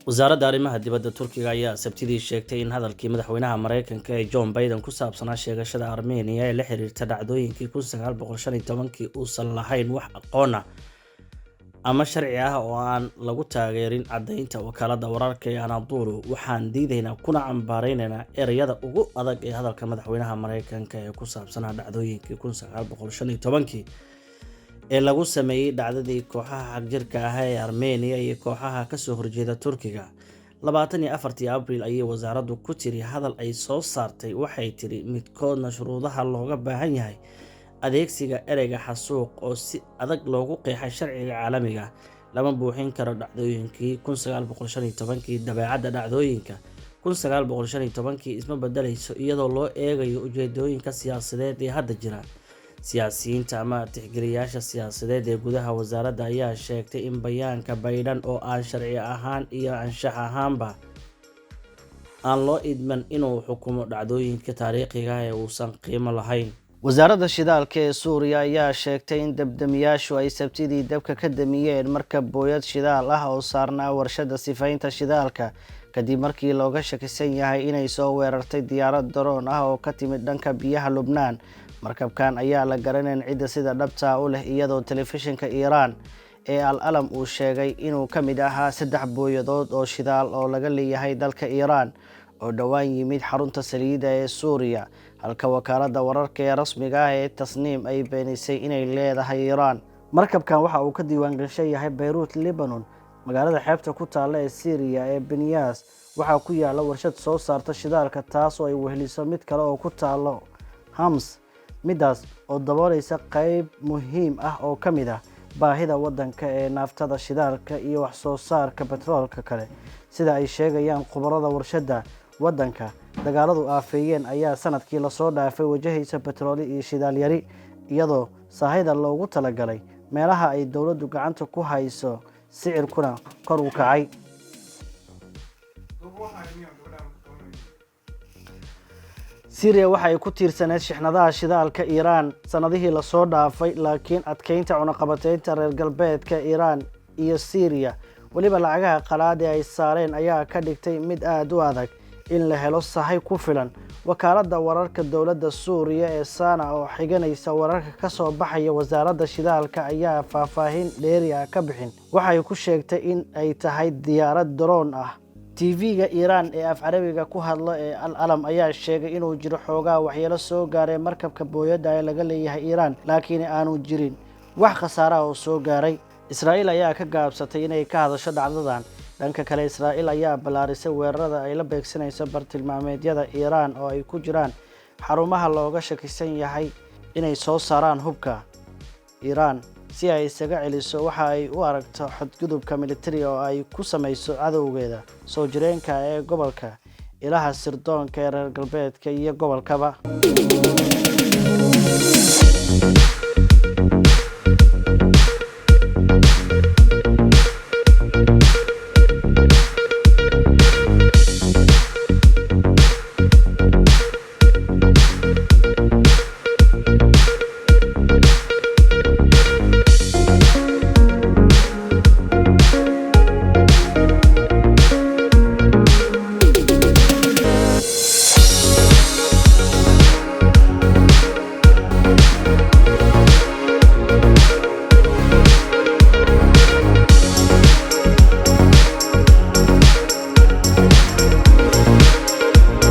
Wasaaradda arrimaha dibadda Turkiga ayaa Sabtidii sheegtay in hadalkii madaxweynaha Mareykanka ee John Biden ku saabsanaa sheegashada Armenia ee la xiriirta dhacdooyinkii 1915-kii uusan lahayn wax aqoon ah ama sharci ah oo aan lagu taageerin caddaynta. Wakaaladda wararka ee Anadolu: "Waxaan diidaynaa kuna cambaaraynaynaa ereyada ugu adag ee hadalka madaxweynaha Mareykanka ee ku saabsanaa dhacdooyinkii 1915-kii ee lagu sameeyey dhacdadii kooxaha xagjirka ah ee Armenia iyo kooxaha kasoo horjeeda Turkiga 24-tii Abriil," ayay wasaaraddu ku tiri hadal ay soo saartay. Waxay tiri midkoodna shuruudaha looga baahan yahay adeegsiga ereyga xasuuq, oo si adag loogu qeexay sharciga caalamiga, lama buuxin karo. Dhacdooyinkii 1915-kii, dabeecadda dhacdooyinka 1915-kii isma bedelayso iyadoo loo eegayo ujeedooyinka siyaasadeed ee hadda jira, siyaasiyiinta ama tixgeliyaasha siyaasadeed ee gudaha. Wasaaradda ayaa sheegtay in bayaanka Biden oo aan sharci ahaan iyo anshax ahaanba aan loo idman inuu xukumo dhacdooyinka taariikhiga ah ee uusan qiimo lahayn. Wasaaradda shidaalka ee Suuriya ayaa sheegtay in dabdamiyaashu ay Sabtidii dabka ka damiyeen markab booyad shidaal ah oo saarnaa warshadda sifaynta shidaalka, kadib markii looga shakisan yahay inay soo weerartay diyaarad daroon ah oo ka timid dhanka biyaha Lubnaan. Markabkan ayaa la garanayn cidda sida dhabtaa u leh, iyadoo telefishinka Iiraan ee Al Alam uu sheegay inuu ka mid ahaa saddex booyadood oo shidaal oo laga leeyahay dalka Iiraan oo dhowaan yimid xarunta saliidda ee Suuriya, halka wakaaladda wararka ee rasmiga ah ee Tasniim ay beenisay inay leedahay Iiraan. Markabkan waxa uu ka diiwaangashan yahay Bayruut, Libanon. Magaalada xeebta ku taalla ee Syriya ee Benyas waxaa ku yaalla warshad soo saarta shidaalka, taas oo ay weheliso mid kale oo ku taalo Hams, midaas oo daboolaysa qayb muhiim ah oo ka mid ah baahida waddanka ee naaftada, shidaalka iyo wax soo saarka batroolka kale, sida ay sheegayaan khubarada. Warshadda waddanka dagaaladu aafeeyeen ayaa sanadkii lasoo dhaafay wajahaysa batrooli iyo shidaal yari, iyadoo sahayda loogu talagalay meelaha ay dowladdu gacanta ku hayso sicirkuna kor u kacay. Goob waxaa miyaa gabadhaan ku qabanayay? Syria waxa ay ku tiirsaneyd shixnadaha shidaalka Iiraan sanadihii lasoo dhaafay, laakiin adkeynta cunaqabateynta reer galbeedka Iiraan iyo Syria, weliba lacagaha qalaad ee ay saareen, ayaa ka dhigtay mid aada u adag in la helo sahay ku filan. Wakaaladda wararka dowladda Suuriya ee Sana oo xiganaysa wararka ka soo baxaya wasaaradda shidaalka ayaa faahfaahin dheeri ah ka bixin. Waxay ku sheegtay in ay tahay diyaarad daroon ah. TV-ga Iiraan ee af Carabiga ku hadlo ee Al Alam ayaa sheegay inuu jiro xoogaa waxyeelo soo gaaray markabka booyadda ee laga leeyahay Iiraan, laakiin aanu jirin wax khasaaraha oo soo gaaray. Israa'iil ayaa ka gaabsatay inay ka hadasho dhacdadan. Dhanka kale, Israa'iil ayaa ballaarisay weerarada ay la beegsanayso bartilmaameedyada Iiraan, oo ay ku jiraan xarumaha looga shakisan yahay inay soo saaraan hubka Iiraan, si ay isaga celiso waxa ay u aragto xadgudubka militari oo ay ku samayso cadowgeeda soo jireenka ee gobolka, ilaha sirdoonka ee reer galbeedka iyo gobolkaba.